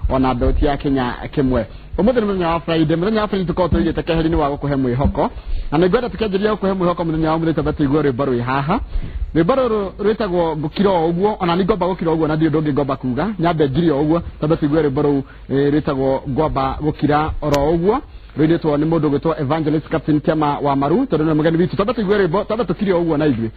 Ona mbeũ ti ya kinya kĩmwe. Ũmũthĩ nĩ mũthenya wa Friday. Mũthenya wa Friday tũkoragwo tũigĩte keheri-inĩ wa gũkũhe mwĩhoko, na nĩ ngwenda tũkĩanjĩrĩria gũkũhe mwĩhoko mũthenya wa ũmũthĩ. Twambe tũigue rwĩmbo rwĩ haha. Rwĩmbo rũrũ rwĩtagwo "Ngũkira o ũguo". Ona nĩ ngomba gũkira ũguo na ndirĩ ũndũ ũngĩ ngomba kuga, nyambe ngire o ũguo. Twambe tũigue rwĩmbo rũu rwĩtagwo "Ngwamba Gũkira Oro Ũguo", rũinĩtwo nĩ mũndũ ũgwĩtwo Evangelist Captain Kĩama wa Maru, tondũ nĩwe mũgeni witũ. Twambe tũigue rwĩmbo, twambe tũkire o ũguo na ithuĩ.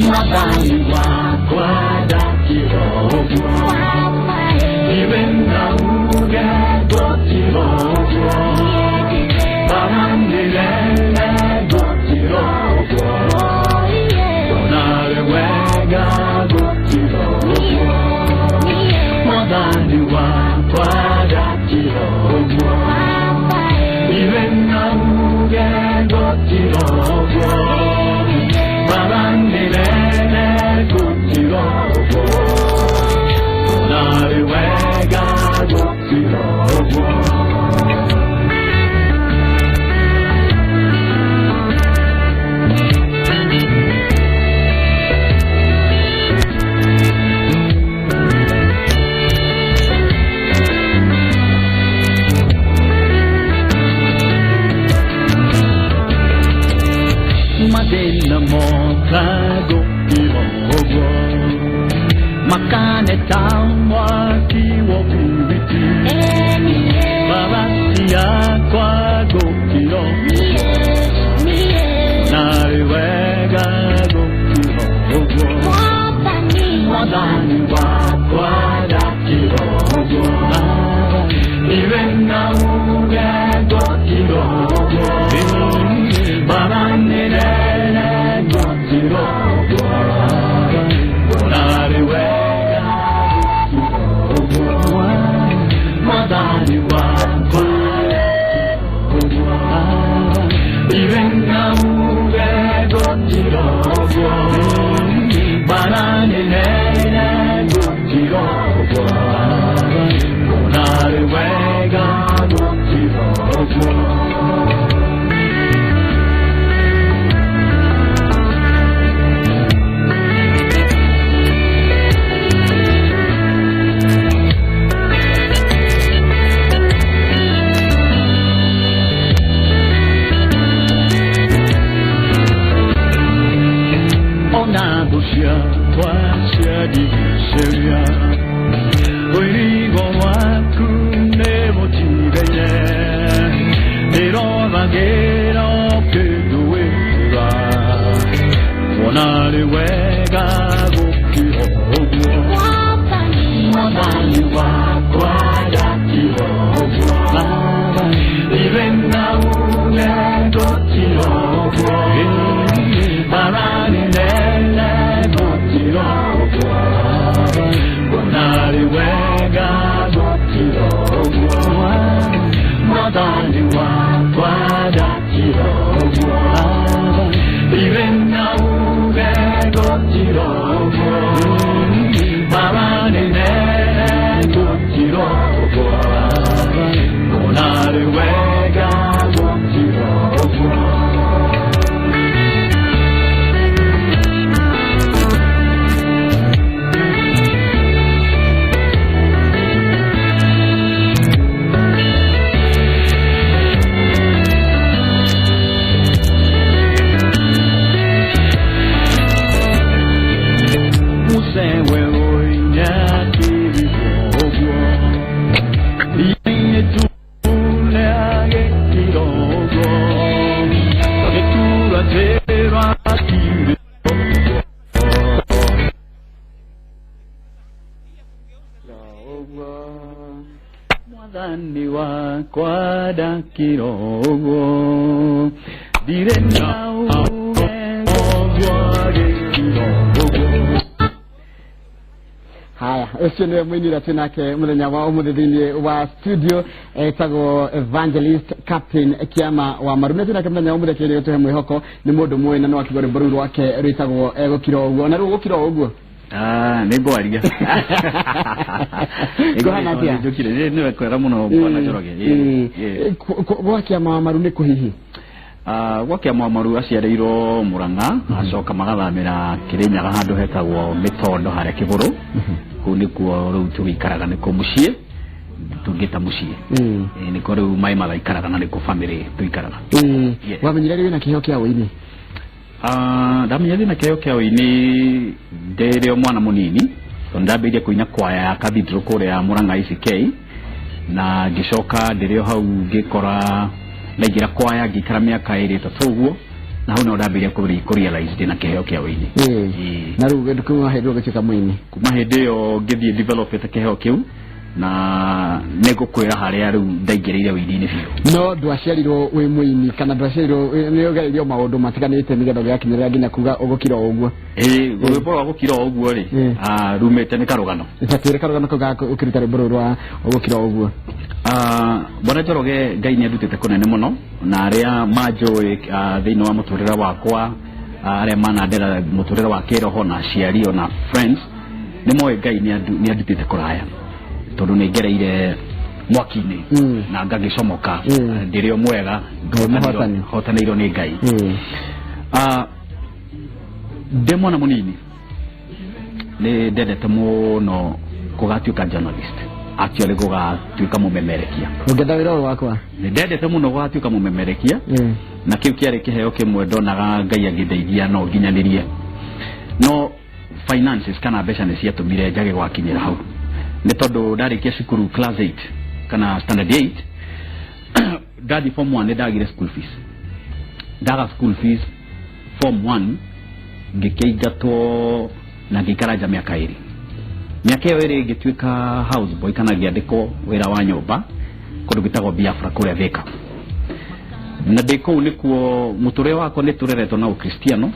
Mwathani wakwa ndakira ũguo, iwe nauge gũtirĩ ũguo, baranĩrene gũtirĩ ũguo, onarĩ wega gũtirĩ ũguo. Mwathani wakwa ndakira ũguo, iwe nauge gũtirĩ ũguo, baranĩrene gũtirĩ ũguo, onarĩ wega gũtirĩ ũguo. Mathĩna moka gũkira ũguo, makane ta mwaki wa bibiti, barasi yakwa gũkira narĩ wega gũkira ũguo. Mwathani wakwa ndakira ũguo, iwe nauge gũkira ũguo, baranĩrene gũkira ũguo, narĩ wega gũkira ũguo. Mwathani wakwa ũguo, iwe nauge gũkira ũguo, baranĩrene gũkira ũguo, narĩ wega gũkira ũguo. Ona thũ ciakwa ciandigicĩria, ũirigo waku nĩ mũtigaine, ndĩroragĩra ũkĩnduĩra, kuona nĩ wega gũkira ũguo. Mwathani wakwa ndakira ũguo, iwe nauge gũkira ũguo, baranĩrene gũkira ũguo, kuona nĩ wega gũkira ũguo. Mwathani wakwa ndakira ũguo, iwe nauge gũkira ũguo, baranĩrene gũkira ũguo, kuona nĩ wega gũkira ũguo. Musewe oinyakirigwo ũguo, inyetune agĩkira ũguo, gĩtura njĩra akirĩ ũguo. Mwathani wakwa ndakira ũguo, ndirĩ na uge ũguo, agĩkira ũguo. Haya, ũcio nĩwe mũini ũrĩa twĩ nake mũthenya wa ũmũthĩ thĩinĩ wa studio, etagwo Evangelist Captain Kĩama wa Maru. Nĩ twĩ nake mũthenya wa ũmũthĩ akĩgeria gũtũhe mwĩhoko. Nĩ mũndũ mũĩ na no akiuga rwĩmbo rũu rwake rwĩtagwo "Gũkira Ũguo". Na rĩu gũkira o ũguo. Ah, nĩ ngwaria. Kũhana atĩa? Njũkire, nĩ kwega mũno bwana Njoroge. Ĩĩ. Gwa kĩama wa maru nĩ kũ hihi? Ah, gwa kĩama wa maru aciarĩirwo Murang'a, acoka magathamĩra Kĩrĩnyaga handũ hetagwo Mĩtondo harĩa Kĩgũrũ. Kũu nĩkuo rĩu tũgĩikaraga, nĩkuo mũciĩ tũngĩta mũciĩ. Ĩĩ, nĩkuo rĩu maĩ magaikaraga na nĩkuo family tũikaraga. Yes. Wamenyire rĩ wĩna kĩheo kĩa ũini? Ah, ndamenya ndĩna kĩheo kĩa ũini ndĩrĩ o mwana mũnini, tondũ ndambĩrĩirie kũina kwaya ya Cathedral kũrĩa Murang'a ICK, na ngĩcoka ndĩrĩ o hau ngĩkora ndaingĩra kwaya, ngĩikara mĩaka 2 3 ũguo, na hau no ndambĩrĩirie kũ realize ndĩna kĩheo kĩa ũini. Na rĩu kuma hĩndĩ ĩyo ũgĩtuĩka mũini? Kuma hĩndĩ ĩyo ngĩthiĩ developete kĩheo kĩu, na nĩngũkwĩra harĩa rĩu ndaingĩrĩire ũini-inĩ biũ. No ndwaciarirwo wĩ mũini, kana ndwaciarirwo nĩ ũgereirio maũndũ matiganĩte nĩgetha ũgĩgakinyĩrĩra nginya kuga ũgũkira o ũguo? Ĩĩ, rwĩmbo rwa gũkira o ũguo rĩ, rumĩte nĩ karũgano. Twĩre karũgano kau ga ũkĩruta rwĩmbo rũrũ rwa ũgũkira o ũguo. Bwana Njoroge, Ngai nĩ andutĩte kũnene mũno, na arĩa manjũĩ thĩinĩ wa mũtũrĩre wakwa, arĩa manandera mũtũrĩre wa kĩroho na aciari ona friends, nĩ moĩ Ngai nĩ andutĩte kũraya, tondũ nĩ ngereire mwaki-inĩ na ngagĩcomoka. Ndĩrĩ o mwega. Ngai mũhotani. Hotanĩirwo nĩ Ngai. Ndĩ mwana mũnini nĩ ndendete mũno gũgatuĩka journalist, actually gũgatuĩka mũmemerekia. Ũngĩenda wĩra ũyũ wakwa? Nĩ ndendete mũno gũgatuĩka mũmemerekia, na kĩu kĩarĩ kĩheo kĩmwe ndonaga Ngai angĩndeithia no nginyanĩrie, no finances kana mbeca nĩ ciatũmire njage gwakinyĩra hau, nĩ tondũ ndarĩkia cukuru class 8 kana standard 8, ndathiĩ form 1 nĩ ndagire school fees. Ndaga school fees form 1, ngĩkĩingatwo na ngĩikara nja mĩaka 2. Mĩaka ĩyo 2 ngĩtuĩka house boy, kana ngĩandĩkwo wĩra wa nyũmba kũndũ gwĩtagwo Biafra kũrĩa Thika, na ndĩ kũu nĩkuo mũtũrĩre wakwa nĩ tũreretwo na ũkristiano,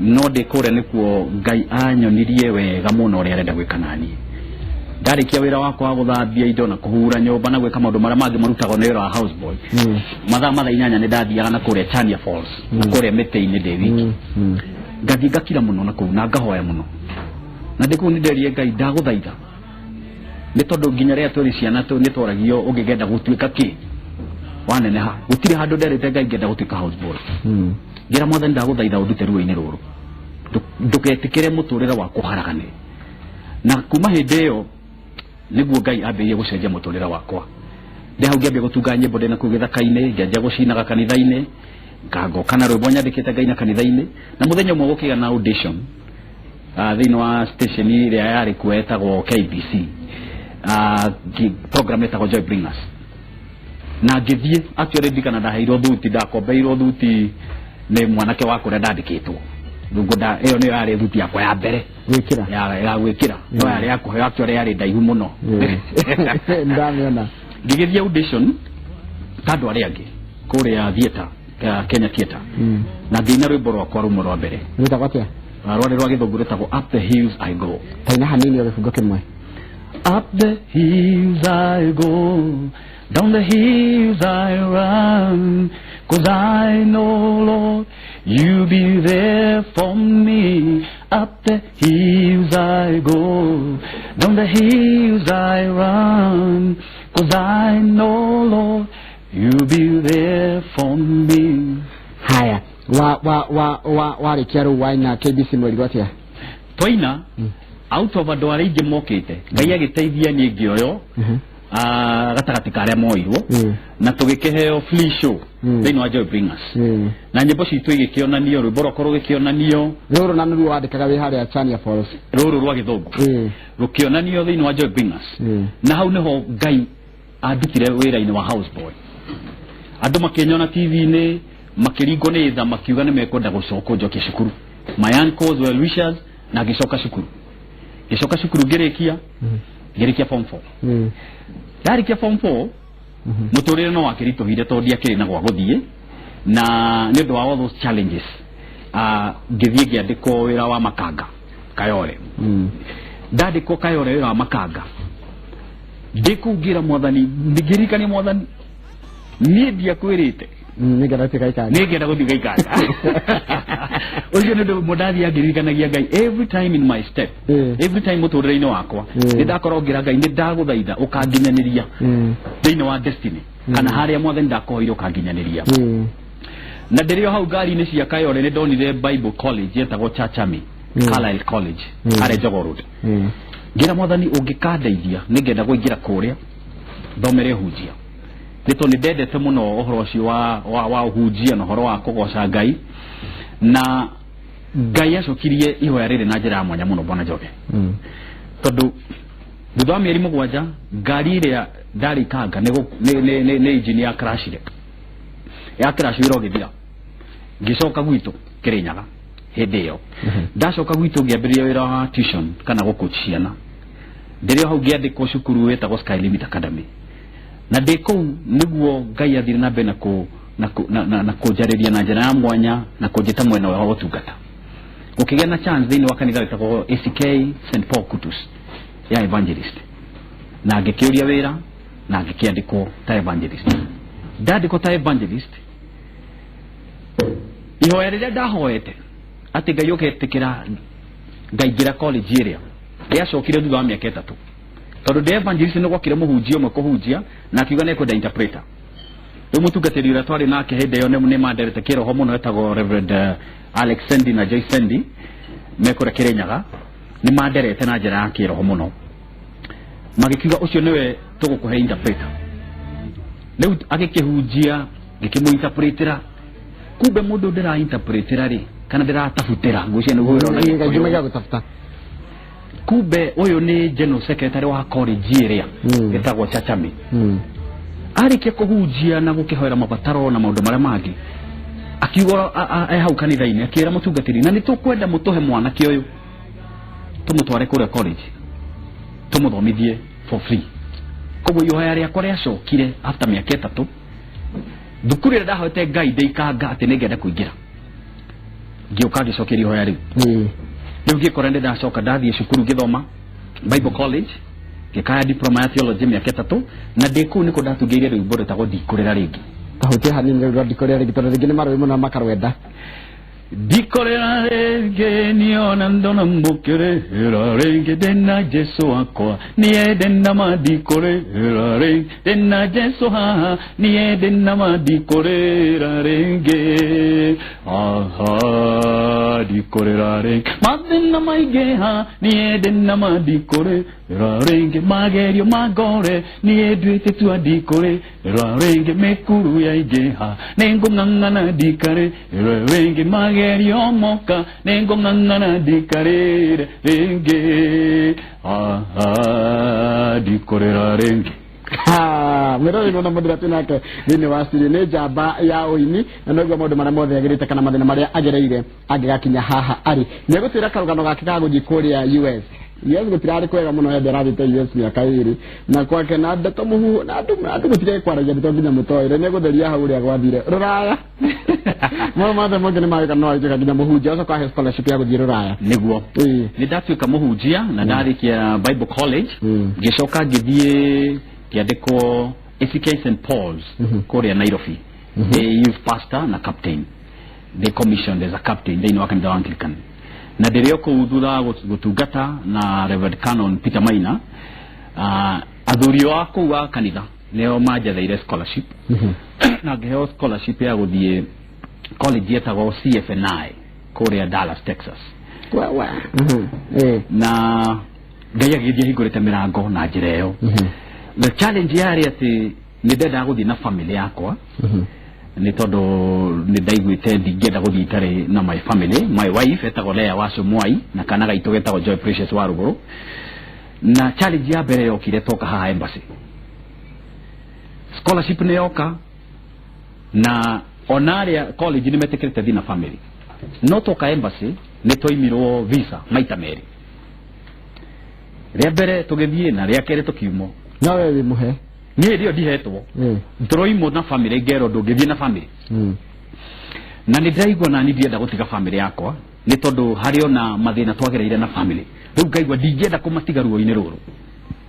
no ndĩ kũrĩa nĩkuo Ngai anyonirie wega mũno ũrĩa arenda gwĩka naniĩ. Ndarĩkia wĩra wakwa wa gũthambia indo na kũhura nyũmba na gwĩka maũndũ marĩa mangĩ marutagwo nĩ wĩra wa house boy, mathaa 8 nĩ ndathiaga na kũrĩa Chania Falls na kũrĩa mĩtĩ-inĩ ndĩ wiki, ngathiĩ ngakira mũno na kũu na ngahoya mũno, na ndĩ kũu nĩ nderire Ngai, ndagũthaitha, nĩ tondũ nginya rĩrĩa tũrĩ ciana nĩ twaragio ũngĩgenda gũtuĩka kĩ waneneha, gũtirĩ handũ nderĩte Ngai ngenda gũtuĩka house boy. Ngĩra Mwathani, ndagũthaitha ũndute ruo-inĩ rũrũ, ndũgetĩkĩre mũtũrĩre wakwa ũharagane. Na kuma hĩndĩ ĩyo nĩguo Ngai ambĩrĩrie gũcenjia mũtũrĩre wakwa. Ndĩ hau ngĩambia gũtunga nyĩmbo ndĩ na kũu gĩthaka-inĩ, ngĩanjia gũcinaga kanitha-inĩ, ngoka na rwĩmbo nyandĩkĩte ngaina kanitha-inĩ, na mũthenya ũmwe gũkĩgĩa na audition thĩinĩ wa station ĩrĩa yarĩ kuo yetagwo KBC, program ĩtagwo Joy Bringers, na ngĩthiĩ. Actually ndikana ndaheirwo thuti, ndakombeirwo thuti nĩ mwanake wa kũrĩa ndandĩkĩtwo. Rĩu ĩyo nĩyo yarĩ thuti yakwa ya mbere gwĩkĩra. Ya gwĩkĩra, no yarĩ ya kũheo, actually yarĩ ndaihu mũno. Ndamĩona. Ngĩgĩthiĩ audition ta andũ arĩa angĩ kũrĩa theatre ya Kenya Theatre, na ngĩina rwĩmbo rwakwa rũmwe rwa mbere. Rwĩtagwo atĩa? Rwarĩ rwa gĩthũngũ, rwĩtagwo "Up the Hills I Go". Taina hanini o gĩbungo kĩmwe. Up the hills I go, down the hills I run, 'cause I know, Lord, you'll be there for me. Up the hills I go, down the hills I run, 'cause I know, Lord, you'll be there for me. Haya, wa wa wa wa warĩkia rĩu waina KBC, mwerirwo atĩa? Twaina, out of andũ arĩa aingĩ mokĩte, Ngai agĩteithia niĩ ngĩoywo gatagatĩ ka arĩa moirwo, na tũgĩkĩheo free show thĩinĩ wa Joy Bringers, na nyĩmbo citũ igĩkĩonanio, rwĩmbo rwakwa rũgĩkĩonanio. Rũrũ na nĩruo wandĩkaga wĩ harĩa Chania Falls? Rũrũ rwa gĩthũngũ rũkĩonanio thĩinĩ wa Joy Bringers, na hau nĩho Ngai andutire wĩra-inĩ wa house boy. Andũ makĩnyona TV-inĩ, makĩringwo nĩ tha, makiuga nĩ mekwenda gũcoka kũnjokia cukuru, my uncles, well wishers, na ngĩcoka cukuru. Ngĩcoka cukuru ngĩrĩkia, ngĩrĩkia form 4. Ndarĩkia form 4, mũtũrĩre no wakĩritũhire tondũ ndiakĩrĩ na gwa gũthiĩ, na nĩ ũndũ wa all those challenges, ngĩthiĩ ngĩandĩkwo wĩra wa makanga Kayore. Ndandĩkwo Kayore wĩra wa makanga, ndĩ kũu ngĩra Mwathani, ngĩririkania Mwathani, niĩ ndiakwĩrĩte. Nĩngĩenda gũtuĩka ikanga. Nĩngĩenda gũthiĩ gaikanga. Ũcio nĩ ũndũ ũmwe ndathiĩ ngĩririkanagia Ngai every time in my step, every time mũtũrĩre-inĩ wakwa. Nĩ ndakorwo ngĩra Ngai, nĩ ndagũthaitha ũkanginyanĩria thĩinĩ wa destiny kana harĩa Mwathani ndakũhoire ũkanginyanĩria. Na ndĩrĩ o hau ngari-inĩ cia Kayole, nĩ ndonire Bible college yetagwo Chachami Carlisle College harĩa Jogoo Road. Ngĩra Mwathani, ũngĩkandeithia, nĩngenda kũingĩra kũrĩa thomere ũhunjia, nĩ tondũ nĩ ndendete mũno ũhoro ũcio wa ũhunjia na ũhoro wa kũgoca Ngai. Na Ngai acokirie ihoya rĩrĩ na njĩra ya mwanya mũno, Bwana Njoge, tondũ thutha wa mĩeri 7 ngari ĩrĩa ndarĩ ikanga nĩ engine ya crashire, ya crash wĩra ũgĩthira. Ngĩcoka gwitũ Kĩrĩnyaga. Hĩndĩ ĩyo ndacoka gwitũ, ngĩambĩrĩria wĩra wa tuition kana gũcoach ciana. Ndĩrĩ o hau ngĩandĩkwo cukuru wĩtagwo Sky Limit Academy, na ndĩ kũu nĩguo Ngai athire na mbere na kũ na kũ- na- na- na kũnjarĩria na njĩra ya mwanya na kũnjĩta mwena wa ũtungata. Gũkĩgĩa na chance thĩinĩ wa kanitha wĩtagwo ACK St Paul Kutus ya evangelist, na ngĩkĩũria wĩra na ngĩkĩandĩkwo ta evangelist. Ndandĩkwo ta evangelist, ihoya rĩrĩa ndahoete atĩ Ngai ũgetĩkĩra ngaingĩra college ĩrĩa rĩacokire thutha wa mĩaka 3, tondũ ndĩ evangelist nĩ gwokire mũhunjia ũmwe kũhunjia na akiuga nĩ ekwenda interpreter. Rĩu mũtungatĩri ũrĩa twarĩ nake hĩndĩ ĩyo nĩ manderete kĩroho mũno, etagwo Reverend Alex Sendi na Joyce Sendi, mekũrĩa Kĩrĩnyaga, nĩ manderete na njĩra ya kĩroho mũno. Magĩkiuga ũcio nĩwe tũgũkũhe interpreter. Rĩu agĩkĩhunjia, ngĩkĩmũ-interpretera. Kumbe mũndũ ndĩra interpretera rĩ, kana ndĩratabutĩra, ngwĩciria nĩguo wĩra ũna Kaingĩ maigaga gũtabuta. Kumbe ũyũ nĩ general secretary wa college ĩrĩa ĩtagwo Chachami. Arĩkia kũhunjia na gũkĩhoera mabataro na maũndũ marĩa mangĩ, akiuga e hau kanitha-inĩ, akĩra mũtungatĩri, na nĩ tũkwenda mũtũhe mwanake ũyũ, tũmũtware kũrĩa college, tũmũthomithie for free. Koguo ihoya rĩakwa rĩacokire after mĩaka 3. Thukuru ĩrĩa ndahoete Ngai ndĩikanga atĩ nĩngenda kũingĩra, ngĩũka ngĩcokeria ihoya rĩu. Rĩu ngĩkora nĩ ndacoka ndathiĩ cukuru, ngĩthoma Bible college, ngĩkaya diploma ya theology mĩaka 3, na ndĩ kũu nĩkuo ndatungĩire rwĩmbo rwĩtagwo "Ndikũrĩra Rĩngĩ". Tahutia hanini rĩu rwa "Ndikũrĩra Rĩngĩ", tondũ rĩngĩ nĩ marũĩ mũno makarwenda. Ndikorera rĩngĩ, niona ndona mbũkĩrĩra rĩngĩ, ndĩna Jesu wakwa niĩ ndĩna ma. Ndikũrĩra rĩngĩ, ndĩna Jesu haha niĩ ndĩna ma. Ndikũrĩra rĩngĩ, aha, ndikũrĩra rĩngĩ. Mathĩna maingĩha, niĩ ndĩna ma. Ndikũrĩra rĩngĩ. Magerio mangore, niĩ nduĩte tua. Ndikũrĩra rĩngĩ. Mĩkuru yaingĩha, nĩngũng'ang'ana. Ndikarĩre rĩngĩ. Magerio moka, nĩngũng'ang'ana. Ndikarĩre rĩngĩ, aha, ndikũrĩra rĩngĩ. Mwĩroreri na mũndũ twĩ nake thĩinĩ wa studio nĩ njamba ya ũini, na noguo maũndũ marĩa mothe agĩrĩte kana mathĩna marĩa agereire angĩgakinya haha arĩ. Nĩ egũtwĩra karũgano gake ga gũthiĩ kũrĩa US. US gũtirarĩ kwega mũno hĩndĩ arathiĩte US mĩaka 2 na kwake na ndeto mũhuhu na andũ gũtirĩ kwaragia ndeto nginya mũtoĩre. Nĩ egũtheria hau ũrĩa gwathire rũraya. Maũndũ mothe mangĩ nĩ magĩka no agĩtuĩka nginya mũhunjia, acoka ahe scholarship ya gũthiĩ rũraya. Nĩguo. Nĩ ndatuĩka mũhunjia na ndarĩkia Bible college, ngĩcoka ngĩthiĩ ngĩandĩkwo ACK St Paul's kũrĩa Nairobi, ndĩ youth pastor na captain. They commissioned as a captain thĩinĩ wa kanitha wa Anglican, na ndĩrĩ o kũu thutha wa gũtungata na Reverend Canon Peter Maina, athuri a kũu a kanitha nĩo manjetheire scholarship na ngĩheo scholarship ya gũthiĩ college yetagwo CFNI kũrĩa Dallas, Texas. Wewe. Na Ngai agĩthiĩ ahingũrĩte mĩrango na njĩra ĩyo. The challenge yarĩ atĩ nĩ ndendaga gũthiĩ na family yakwa, nĩ tondũ nĩ ndaiguĩte ndingĩenda gũthiĩ itarĩ na my family. My wife etagwo Lea Wacu Mwai na kana gaitũ getagwo Joy Precious wa Rũgũrũ. Na challenge ya mbere yokire toka haha embassy. Scholarship nĩ yoka na ona arĩa college nĩ metĩkĩrĩte thiĩ na family, no toka embassy nĩ twaimirwo visa maita merĩ. Rĩa mbere tũgĩthiĩ na rĩa kerĩ tũkiumwo. No we wĩ mũhe? Niĩ rĩo ndihetwo. Tũroimwo na family, ngerwo ndũngĩthiĩ na family. Na nĩ ndĩraigua nani ndienda gũtiga family yakwa, nĩ tondũ harĩ ona mathĩna twagereire na family. Rĩu ngaigua ndingĩenda kũmatiga ruo-inĩ rũrũ.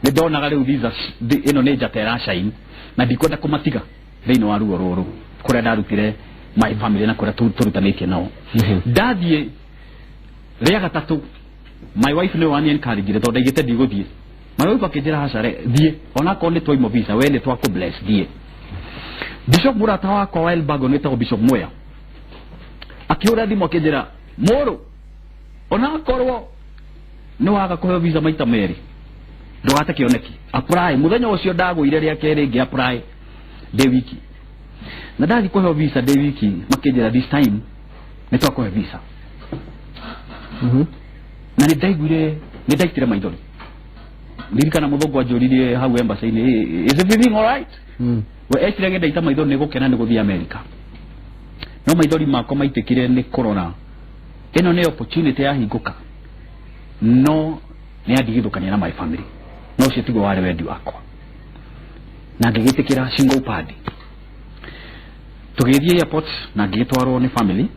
Nĩ ndonaga rĩu visa ĩno nĩ njata ĩrashine na ndikwenda kũmatiga thĩinĩ wa ruo rũrũ. Kũrĩa ndarutire my family na kũrĩa tũrutanĩtie nao. Ndathiĩ rĩa gatatũ, my wife nĩwe wani encourage tondũ ndaigĩte ndigũthiĩ. My wife akĩnjĩra, "Hacare, thiĩ, onakorwo nĩ twaimwo visa, we nĩ twakũ bless, thiĩ." Bishop mũrata wakwa wa Elbagon wĩtagwo Bishop Moya akĩhũra thimũ akĩnjĩra, "Mũrũ, onakorwo nĩ waga kũheo visa maita merĩ, ndũgate kĩoneki, apply." Mũthenya ũcio ndagũire rĩa kerĩ, ngĩ apply ndĩ wiki, na ndathi kũheo visa ndĩ wiki, makĩnjĩra, "This time nĩ twakũhe visa." Na nĩ ndaiguire nĩ ndaitire maithori. Ndirikana mũthũngũ anjũririe hau embassy-inĩ, "Is everything all right?" We eciragia ndaita maithori nĩ gũkena nĩ gũthiĩ America, no maithori makwa maitĩkire nĩ kũrora ĩno nĩ opportunity yahingũka, no nĩ yandigithũkania na my family, no ũcio tiguo warĩ wendi wakwa. Na ngĩgĩtĩkĩra single upande. Tũgĩthiĩ airport na ngĩgĩtwarwo nĩ family,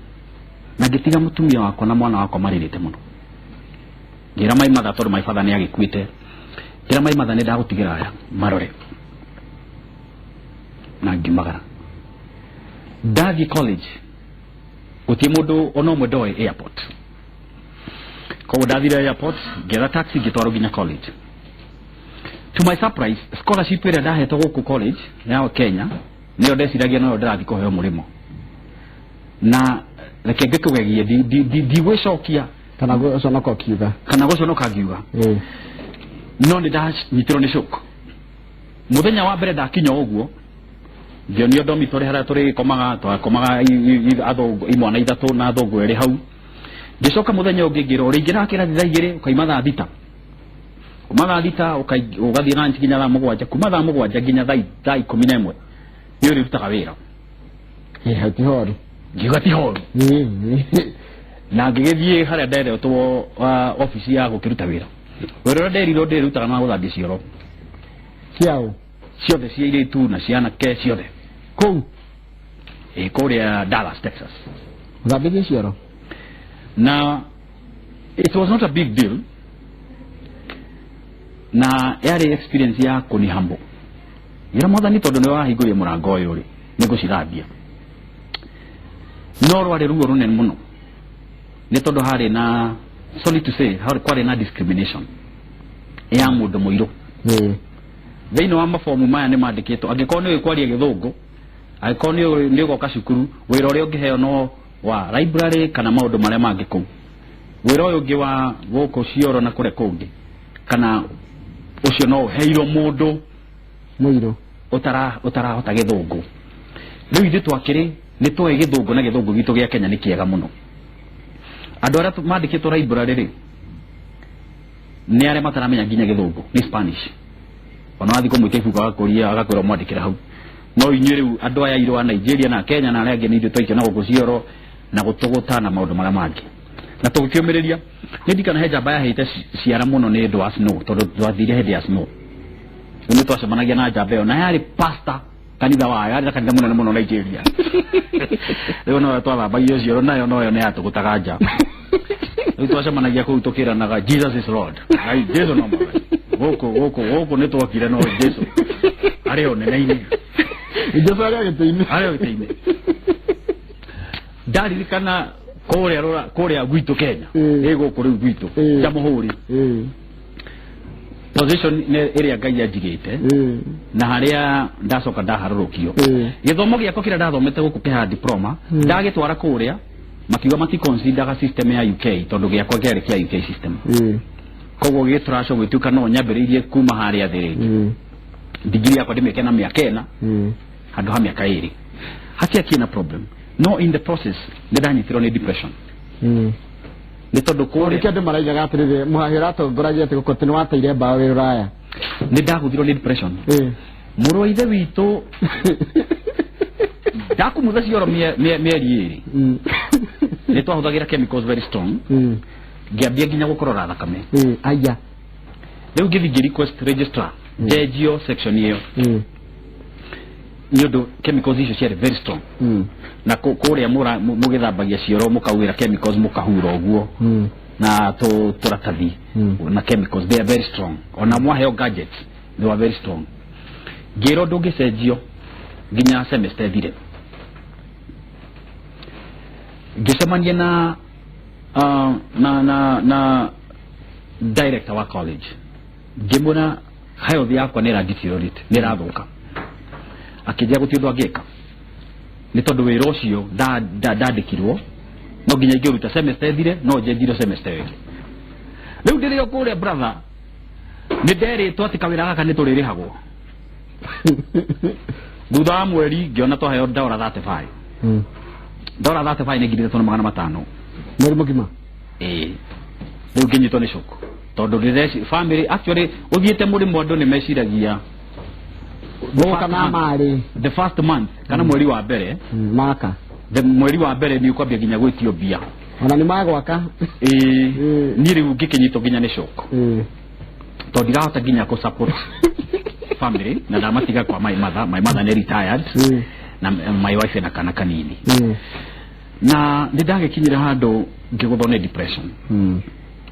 na ngĩtiga mũtumia wakwa na mwana wakwa marĩrĩte mũno. Ngĩra my mother, tondũ my father nĩ agĩkuĩte, ngĩra my mother, "Nĩ ndagũtigĩra aya marore," na ngiumagara ndathiĩ college. Gũtirĩ mũndũ ona ũmwe ndoĩ airport, koguo ndathire airport, ngĩetha taxi, ngĩtwarwo nginya college. To my surprise, scholarship ĩrĩa ndahetwo gũkũ college ya Kenya nĩyo ndeciragia noyo ndĩrathiĩ kũheo mũrĩmo, na reke ngĩkũgegie, ndigwĩcokia kana gũconoka ũkiuga. Kana gũconoka ngiuga. No nĩ ndanyitirwo nĩ shock. Mũthenya wa mbere ndakinya ũguo, ngĩonio dormitory harĩa tũrĩkomaga. Twakomaga athũngũ imwana ithatũ na athũngũ erĩ hau. Ngĩcoka mũthenya ũngĩ ngĩrwo ũrĩingĩraga kĩrathi thaa 2, ũkaima thaa 6, kuma thaa 6 ũgathiĩ lunch nginya thaa 7, kuma thaa 7 nginya thaa 11 nĩ ũrĩrutaga wĩra. Ĩ, ti horu. Ngiuga ti horu, na ngĩgĩthiĩ harĩa nderetwo, obici ya gũkĩruta wĩra. Wĩra ũrĩa nderirwo ndĩrutaga na gũthambia cioro. Ciao? Ciothe, cia airĩtu na cia anake ciothe. Kũu? Ĩ, kũrĩa Dallas, Texas. Ũthambĩtie cioro? Na it was not a big deal, na yarĩ experience ya kũni humble. Ngĩra Mwathani, tondũ nĩ wahingũria mũrango ũyũ rĩ, nĩ ngũcithambia. No rwarĩ ruo rũnene mũno, nĩ tondũ harĩ na, sorry to say, harĩ kwarĩ na discrimination ya mũndũ mũirũ. Thĩinĩ wa mabomu maya nĩ mandĩkĩtwo, angĩkorwo nĩ ũĩ kwaria Gĩthũngũ, angĩkorwo nĩ ũgoka cukuru, wĩra ũrĩa ũngĩheo no wa library kana maũndũ marĩa mangĩ kũu. Wĩra ũyũ ũngĩ wa gũkũ cioro na kũrĩa kũngĩ, kana ũcio no ũheirwo mũndũ mũirũ ũtarahota Gĩthũngũ. Rĩu ithuĩ twakĩrĩ nĩ twoĩ Gĩthũngũ, na Gĩthũngũ gitũ gĩa Kenya nĩ kĩega mũno. Andũ arĩa mandĩkĩtwo library rĩ, nĩ arĩa mataramenya nginya Gĩthũngũ, nĩ Spanish. Ona wathiĩ kũmwĩtia ibuku, agakũria, agakwĩra mwandĩkĩre hau. No inyuĩ rĩu andũ aya airũ a Nigeria na Kenya na arĩa angĩ, nĩ ithuĩ twaikio na gũkũ cioro na gũtũgũta na maũndũ marĩa mangĩ, na tũgĩkĩũmĩrĩria. Nĩ ndikana he njamba yahĩte ciara mũno nĩ ũndũ wa snow, tondũ twathire hĩndĩ ya snow. Rĩu nĩ twacemanagia na njamba ĩyo, na yarĩ pastor kanitha wayo, yarĩ na kanitha mũnene mũno Nigeria. Rĩu noyo twathambagio cioro nayo, noyo nĩ yatũgũtaga nja. Rĩu twacemanagia kũu tũkĩranaga, "Jesus is Lord." Ai, Jesu no mwathani. Gũkũ gũkũ gũkũ nĩ twokire, no Jesu arĩ o nene-inĩ. Jesu arĩ o gĩtĩ-inĩ. Arĩ o gĩtĩ-inĩ. Ndaririkana kũrĩa kũrĩa gwitũ Kenya, ĩ gũkũ rĩu gwitũ Jamhuri, position nĩ ĩrĩa Ngai anjigĩte na harĩa ndacoka ndaharũrũkio. Gĩthomo gĩakwa kĩrĩa ndathomete gũkũ kĩha diploma, ndagĩtwara kũrĩa, makiuga maticonsideraga system ya UK, tondũ gĩakwa kĩarĩ kĩa UK system. Koguo gĩgĩtũraco gwĩtuĩka no nyambĩrĩirie kuma harĩa thĩ rĩngĩ, ndigiri yakwa ndĩmĩke na mĩaka 4 handũ ha mĩaka 2. Hatiakĩ na problem, no in the process nĩ ndanyitirwo nĩ depression, nĩ tondũ kũrĩa Nĩkĩo andũ maraigaga atĩrĩrĩ, mũhahĩ ũratongoragia atĩ gũkũ atĩ nĩ wateire mbaũ wĩ rũraya. Nĩ ndagũthirwo nĩ depression. Mũrũ wa ithe witũ ndakumutha cioro mĩeri 2, nĩ twahũthagĩra chemicals very strong. Ngĩambia nginya gũkorora thakame. Aya. Rĩu ngĩthiĩ ngĩ request registrar njenjio section ĩyo, nĩ ũndũ chemicals icio ciarĩ very strong. Na kũrĩa mũgĩthambagia cioro, mũkahuhĩra chemicals, mũkahura ũguo na tũratathi na chemicals, they are very strong. Ona mwaheo gadgets, they were very strong. Ngĩrwo ndũngĩcenjio nginya semester ĩthire. Ngĩcemania na na director wa college, ngĩmwĩra health yakwa nĩ ĩra deteriorate, nĩ ĩrathũka. Akĩnjĩra gũtirĩ ũndũ angĩka nĩ tondũ wĩra ũcio ndandĩkirwo no nginya ingĩũruta semester ĩthire, no njenjire semester ĩyo ĩngĩ. Rĩu ndĩrĩ o kũrĩa, brother, nĩ nderĩtwo atĩ kawĩra gaka nĩ tũrĩrĩhagwo thutha wa mweri. Ngĩona twaheo ndora 35. Ndora 35 nĩ 3,500. Mweri mũgima? Ĩĩ. Rĩu ngĩnyitwo nĩ shock tondũ ndĩreci family actually ũthiĩte mũrĩmo, andũ nĩ meciragia gũka na marĩ the first month kana mweri wa mbere. Maka. The mweri wa mbere nĩ ũkwambia nginya gwĩtio mbia. Ona nĩ magwaka. Ĩĩ. Niĩ rĩu ngĩkĩnyitwo nginya nĩ shock tondũ ndirahota nginya kũ support family na ndamatiga kwa my mother. My mother nĩ retired na my wife ena kana kanini. Na nĩ ndagĩkinyire handũ ngĩgũthwo nĩ depression.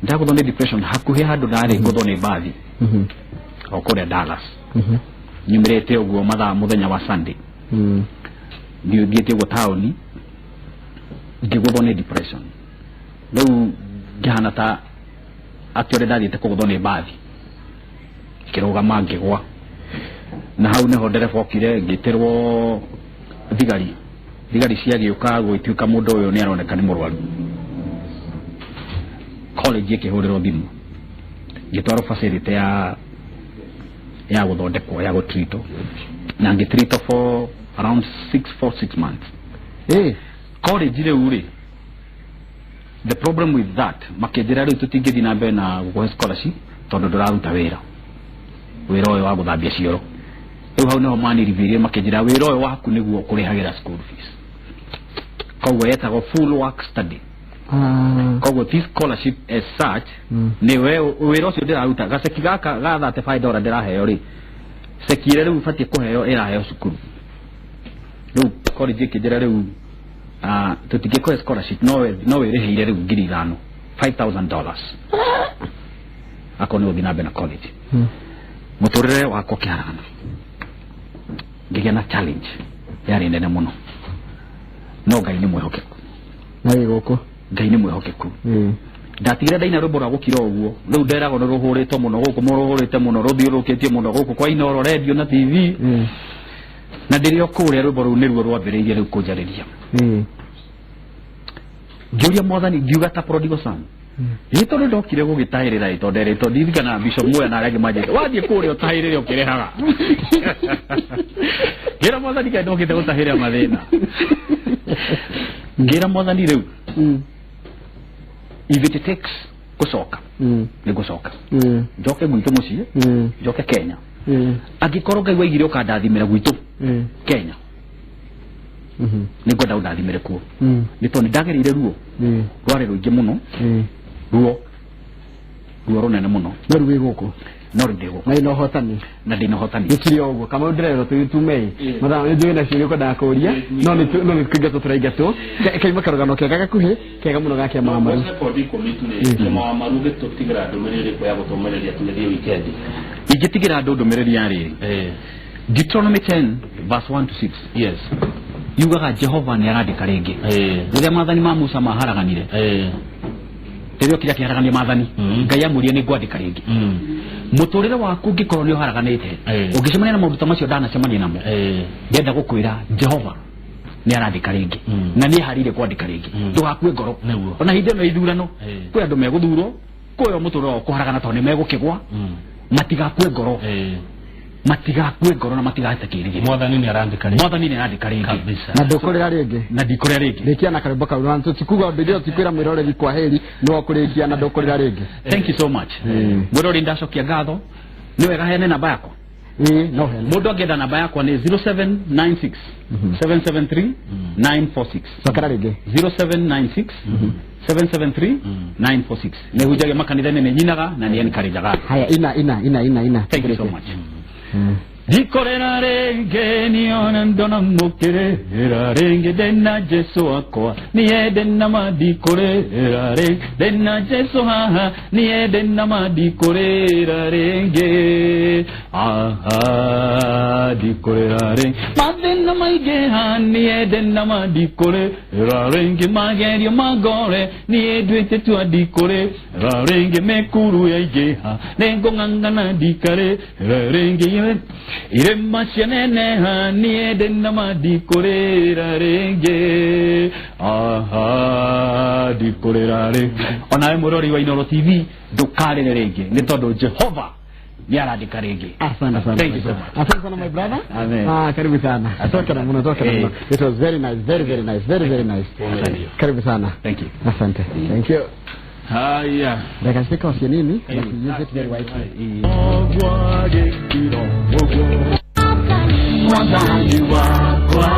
Ndagũthwo nĩ depression hakuhĩ handũ ndarĩ ngũthwo nĩ mbathi o kũrĩa Dallas. Nyumĩrĩte ũguo mathaa mũthenya wa Sunday, thiĩte ũguo taũni, ngĩgũthwo nĩ depression. Rĩu ngĩhana ta atĩ ũrĩa ndathiĩte kũgũthwo nĩ mbathi, ngĩrũgama, ngĩgwa, na hau nĩho ndereba okire, ngĩtĩrwo thigari. Thigari ciagĩũka, gũgĩtuĩka mũndũ ũyũ nĩ aroneka nĩ mũrwaru. College ĩkĩhũrĩrwo thimũ, ngĩtwarwo facility ya gũthondekwo, ya gũtreatwo, na ngĩtreatwo for around 6, 4, 6 months. College rĩu rĩ, the problem with that, makĩnjĩra rĩu tũtingĩthiĩ na mbere na gũkũhe scholarship tondũ ndũraruta wĩra, wĩra ũyũ wa gũthambia cioro. Rĩu hau nĩho manirivirie, makĩnjĩra wĩra ũyũ waku nĩguo ũkũrĩhagĩra school fees, koguo yetagwo full work study. Koguo ti scholarship as such. Nĩ we wĩra ũcio ndĩraruta, gaceki gaka ga $35 ndĩraheo rĩ, ceki ĩrĩa rĩu batiĩ kũheo ĩraheo cukuru. Rĩu college ĩkĩnjĩra rĩu tũtingĩkũhe scholarship, no wĩrĩhĩire rĩu 5,000, $5000, akorwo nĩ gũthiĩ na mbere na college. Mũtũrĩre wakwa ũkĩharagana, ngĩgĩa na challenge yarĩ nene mũno, no Ngai nĩ mwĩhokeku. Na wĩ gũkũ. Ngai nĩ mwĩhokeku. Ndatigire ndaina rwĩmbo rwa gũkira ũguo. Rĩu nderagwo nĩ rũhũrĩtwo mũno gũkũ, mũrũhũrĩte mũno, rũthiũrũrũkĩtie mũno gũkũ kwa Inoro radio na TV. Na ndĩrĩ o kũrĩa, rwĩmbo rũu nĩruo rwambĩrĩirie rĩu kũnjarĩria. Ngĩũria Mwathani, ngiuga ta prodigal son, ĩ tondũ ndokire gũgĩtahĩrĩra ĩ, tondũ nderĩtwo ndirikana Bishop Muya na arĩa angĩ manjĩte wathiĩ kũrĩa ũtahĩrĩre ũkĩrĩhaga. Ngĩra Mwathani kaĩ ndokĩte gũtahĩrĩra mathĩna. Ngĩra Mwathani rĩu, if it takes gũcoka, nĩ ngũcoka, njoke gwitũ mũciĩ, njoke Kenya. Angĩkorwo Ngai waigire ũkandathimĩra gwitũ Kenya, nĩ ngwenda ũndathimĩre kuo, nĩ tondũ nĩ ndagereire ruo rwarĩ rũingĩ mũno, ruo rũnene mũno. No rĩu wĩ gũkũ. No rĩu ndĩ gũkũ. Na ĩna ũhotani. Na ndĩna ũhotani. Gĩkire o ũguo kama ndĩrerwo tũgĩtume mathaa nĩ njũĩ na ciũria ũkwendaga kũria, no nĩ kũingatwo tũraingatwo. Kaima karũgano kega gakuhĩ kega mũno ga kĩama wa Maru. Sekondi 10 tu rĩ, kĩama wa Maru, gĩtũtigĩra ndũmĩrĩri ĩrĩkũ ya gũtũmĩrĩria tũgĩthiĩ wikendi? Ingĩtigĩra andũ ndũmĩrĩri ya rĩrĩ: Deuteronomy 10 verse 1 to 6 yugaga Jehova nĩ arandĩka rĩngĩ. Rĩrĩa maathani ma Musa maharaganire, rĩrĩa okire akĩharagania maathani, Ngai amwĩrire nĩ ngwandĩka rĩngĩ. Mũtũrĩre waku ũngĩkorwo nĩ ũharaganĩte, ũngĩcemania na maũndũ ta macio ndanacemania namo, ndĩrenda gũkwĩra Jehova nĩ arandĩka rĩngĩ na nĩ eharĩirie kwandĩka rĩngĩ. Ndũgakue ngoro. Ona hĩndĩ ĩno ya ithurano, kwĩ andũ megũthurwo, kwĩ o mũtũrĩre wao kũharagana tondũ nĩ megũkĩgwa. Matigakue ngoro, matigakue ngoro na matigate kĩrigĩrĩro. Mwathani nĩ arandĩka rĩngĩ. Mwathani nĩ arandĩka rĩngĩ. Kabisa. Na ndũkũrĩra rĩngĩ. Na ndikũrĩa rĩngĩ. Rĩkia na karwĩmbo kau, na tũtikuga ũndũ ithuĩ tũtikwĩra mwĩroreri kwa heri, no kũrĩkia na ndũkũrĩra rĩngĩ. Thank you so much. Mwĩrori, ndacokia ngatho. Nĩ wega heane namba yakwa. Ĩĩ, no hene. Mũndũ angĩenda namba yakwa nĩ 0796 773 946. Cokera rĩngĩ. 0796 773 946. Nĩ hunjagia makanitha-inĩ, nĩ nyinaga na nĩ encourageaga. Haya, ina ina ina ina ina. Thank you so much. Ndikorera rĩngĩ, niona ndona mũkĩrĩra rĩngĩ, ndĩna Jesu wakwa niĩ, ndĩna ma ndikũrĩra rĩngĩ, ndĩna Jesu haha niĩ, ndĩna ma ndikũrĩra rĩngĩ. Rĩngĩ, aha, ndikũrĩra rĩngĩ. Mathĩna maingĩha, niĩ ndĩ na ma, ndikũrĩra rĩngĩ. Magerio mangore, niĩ nduĩte tua, ndikũrĩra rĩngĩ. Mĩkuru yaingĩha, nĩngũng'ang'ana, ndikarĩra rĩngĩ. Irĩma cianeneha, niĩ ndĩ na ma, ndikũrĩra rĩngĩ, aha, ndikũrĩra rĩngĩ. Onawe mũrori wa Inooro TV, ndũkarĩre rĩngĩ, nĩ tondũ Jehova nĩ arandĩka rĩngĩ. Asante sana. Thank you so much. Asante sana, my brother. Amen. Ah, karibu sana. Tokera muno, tokera muno. It was very nice, very very nice, very very nice. Karibu sana. Thank you. Asante. Thank you. Haya. Dakika sika usienini, but you use it very wisely. Mwathani wakwa.